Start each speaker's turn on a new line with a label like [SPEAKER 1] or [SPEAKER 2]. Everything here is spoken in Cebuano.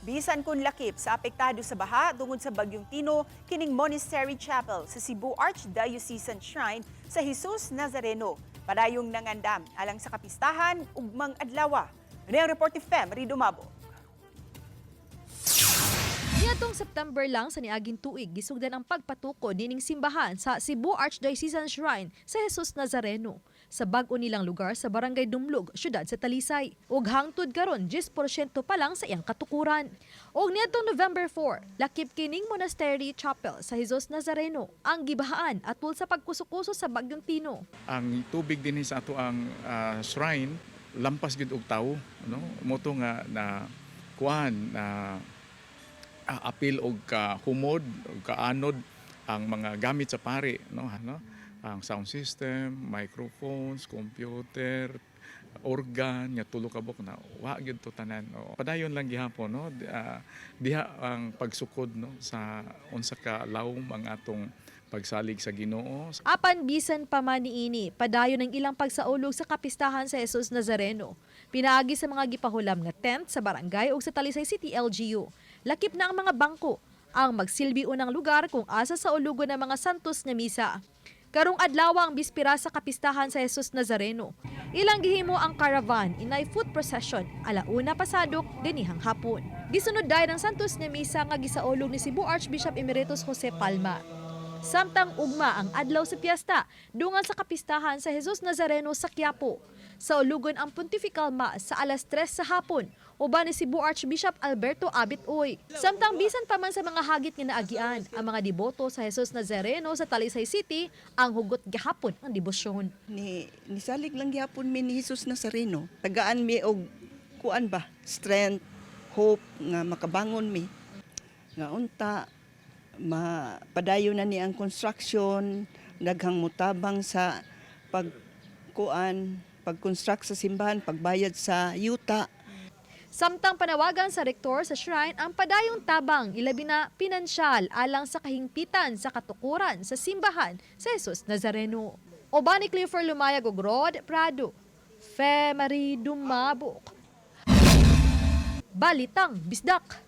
[SPEAKER 1] Bisan kung lakip sa apektado sa baha tungod sa Bagyong Tino, kining Monastery Chapel sa Cebu Archdiocesan Shrine sa Jesus Nazareno. Padayong nangandam alang sa kapistahan ugmang adlaw. Ano ang report ni Fem Ridumabo?
[SPEAKER 2] Niadtong September lang sa niaging tuig, gisugdan ang pagpatukod nining simbahan sa Cebu Archdiocesan Shrine sa Jesus Nazareno sa bag-o nilang lugar sa Barangay Dumlog, syudad sa Talisay. Ug hangtod karon 10% pa lang sa iyang katukuran. Ug niadtong November 4, lakip kining Monastery Chapel sa Jesus Nazareno ang gibahaan atol sa pagkuso-kuso sa Bagyong Tino.
[SPEAKER 3] Ang tubig dinhi sa ato ang shrine lampas gid og tawo, no? Mao to nga na kuan na apil og kahumod og kaanod ang mga gamit sa pari, no, no? Ang sound system, microphones, computer, organ nga tulo ka buok na wa gyud to tanan, no? Padayon lang gihapon, no? Diha ang pagsukod, no, sa unsa ka lawom ang atong pagsalig sa Ginoo.
[SPEAKER 2] Apan bisan pa man niini, padayon ang ilang pagsaulog sa kapistahan sa Jesus Nazareno. Pinaagi sa mga gipahulam nga tent sa barangay ug sa Talisay City LGU. Lakip na ang mga bangko, ang magsilbi unang lugar kung asa saulugon ang mga santos nga misa. Karong adlaw ang bispira sa kapistahan sa Jesus Nazareno. Ilang gihimo ang caravan inay foot procession 1:00 pasado ganihang hapon. Gisunod dayon ang santos nga misa nga gisaulog ni Cebu Archbishop Emeritus Jose Palma. Samtang ugma ang adlaw sa piyesta, dungan sa kapistahan sa Jesus Nazareno sa Quiapo. Saulugon ang Pontifical Mass sa 3:00 sa hapon, uban ni Cebu Archbishop Alberto Abit Uy. Samtang bisan pa man sa mga hagit nga naagian, ang mga deboto sa Jesus Nazareno sa Talisay City ang hugot gihapon ang debosyon.
[SPEAKER 4] Ni nisalig lang gihapon mi ni Jesus Nazareno. Tagaan mi og kuan ba, strength, hope nga makabangon mi. Nga unta mapadayon na ni ang construction, daghang mutabang sa pagkuan, pag-construct sa simbahan, pagbayad sa yuta.
[SPEAKER 2] Samtang panawagan sa rektor sa shrine ang padayong tabang, ilabi na pinansyal, alang sa kahingpitan sa katukuran sa simbahan sa Jesus Nazareno. Uban ni Clifford Lumayag ug Rod Prado. Fe Marie Dumabok. Balitang Bisdak.